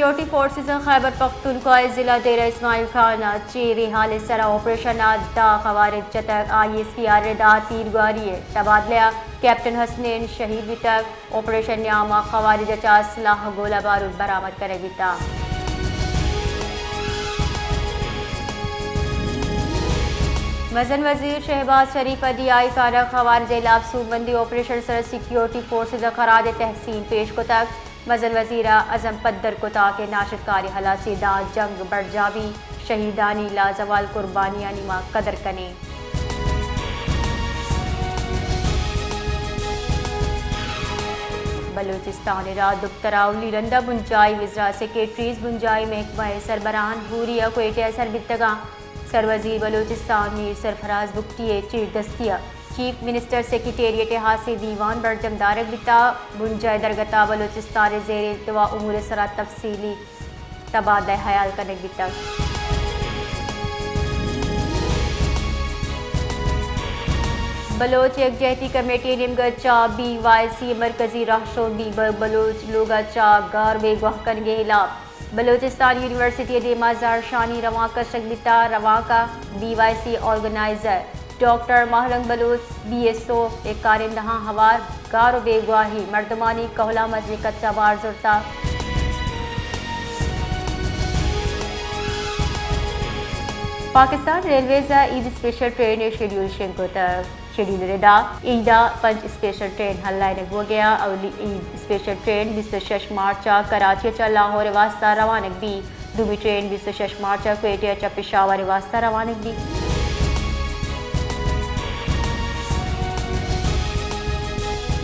Security forces ءَ خیبر پختونخوا ءِ ضلع ڈیرہ اسماعیل خان ءَ چیریں ہال ءِ سرا آپریشن ءَ دہ خوارج جتگ۔ آئی ایس پی ءَ ردا تیرگواری ءِ تبادلہ ءَ کیپٹن حسنین شہید بیتگ۔ آپریشن ءِ نیام ءَ خوارج ءَ چہ اسلحہ ءُ گولہ بارود برآمد کنگ بیتگ۔ مزن وزیر شہباز شریف ءَ ڈی آئی خان ءَ خوارج ءِ ہلاپ سوبمندی آپریشن ءِ سرا سیکیورٹی فورسز ءَ خراج تحسین پیش کتگ۔ مزن وزیر ءَ عزم پدر کتگ کہ ناشرکاری ہلاسی ءِ داں جنگ برجاہ بیت، شہیدانی لازوال قربانیانی ما قدر کنیں۔ بلوچستان ءِ راجدپتر ءَ اولی رند ءَ بنجاہی وزرا سیکرٹریز، بنجاہی محکمہ ءِ سربراہان بوری ءَ کوئٹہ ءَ سر بیتگ اَنت۔ سروزیر بلوچستان میر سرفراز بگٹی ءِ چیردستی ءَ چیف منسٹر سیکرٹریٹ ءِ ہاسیں دیوان برجم دارگ بیتگ۔ بنجاہی درگت ءَ بلوچستان ءِ زیر التوا امور ءِ سرا تفصیلی تبادلہ ہیال کنگ بیتگ۔ بلوچ یکجہتی کمیٹی ءِ نیمگ ءَ چہ بی وائی سی ءِ مرکزی رہشون دیبگ بلوچ لوگ ءَ چہ گار بیگواہ کنگ ءِ ہلاپ بلوچستان یونیورسٹی ءِ دیما زہرشانی روانک کشگ بیتگ۔ روانک ءَ B Y C organiser doctor Mahrang Baloch, B S O ءِ کارندہاں ہوار گار ءُ بیگواہی مردمانی کہول ءَ مزنیں کچ ءَ بار زرتگ۔ پاکستان ریلویز ءَ عید اسپیشل ٹرین ءِ شیڈیول شنگ کتگ۔ شیڈیول ءِ ردا عید ءَ پنچ اسپیشل ٹرین ہلائینگ بوگ ءَ اَنت۔ اولی عید اسپیشل ٹرین بیست ءُ شش مارچ ءَ کراچی ءَ چہ لاہور ءِ واستہ روانگ بیت۔ دومی ٹرین بیست ءُ شش مارچ ءَ کوئٹہ ءَ چہ پشاور ءِ واستہ روانگ بیت۔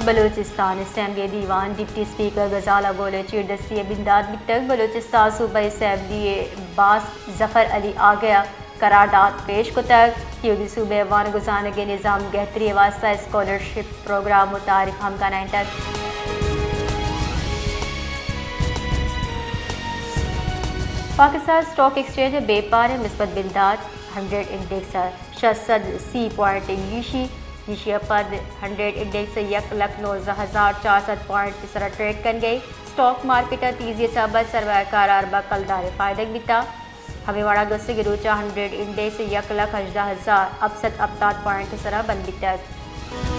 بلوچستان اسمبلی ءِ دیوان ءَ ڈپٹی اسپیکر غزالہ گل ءِ چیردستی ءَ بندات بیتگ۔ بلوچستان صوبائی اسمبلی ءِ باسک ظفر علی آگہ ءَ قرارداد پیش کتگ۔ ایوک ءَ صوبہ ءِ وانگ ءُ زانگ ءِ نظام ءِ گہتری ءِ واستہ اسکالرشپ پروگرام متعارف ہم کنائینتگ۔ پاکستان اسٹاک ایکسچینج ءِ بیپار ءِ مثبت بندات، ہنڈریڈ انڈیکس ءَ شش سد سی پوائنٹ گیشی، گیشی ءَ پد ہنڈریڈ انڈیکس ءَ یک لکھ نوزدہ ہزار چار سد پوائنٹ ءِ سرا ٹریڈ کنگ ءَ۔ اسٹاک مارکیٹ ءَ تیزی ءِ سبب ءَ سرمایہ کار ءَ ارباں کلدار ءِ فائدگ بیتگ۔ ہمے وڑا گوستگیں روچ ءَ ہنڈریڈ انڈیکس یک لکھ ہژدہ ہزار ہپت سد ہپتاد پوائنٹ ءِ سرا بند بیتگ۔